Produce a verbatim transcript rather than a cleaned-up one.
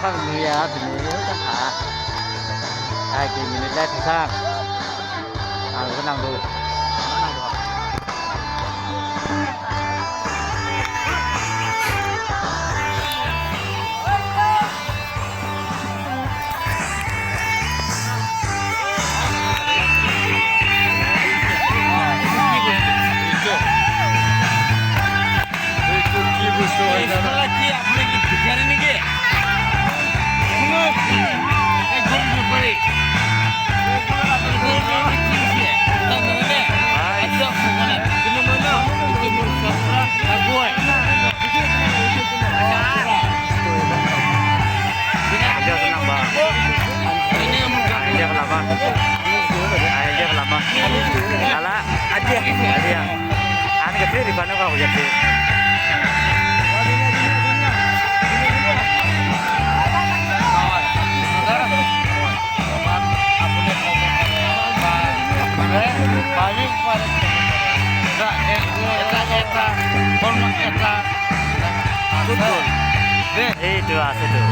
Ang nuya, bini, ha. Hai, ki minute lai thasang. Ang khe nangdu. Aja senang, Bang. Aja kelapa. Aja kelapa. Lala. Aja. Aja. An kecil di mana kau jadi? Football. Ei, itu asik tuh.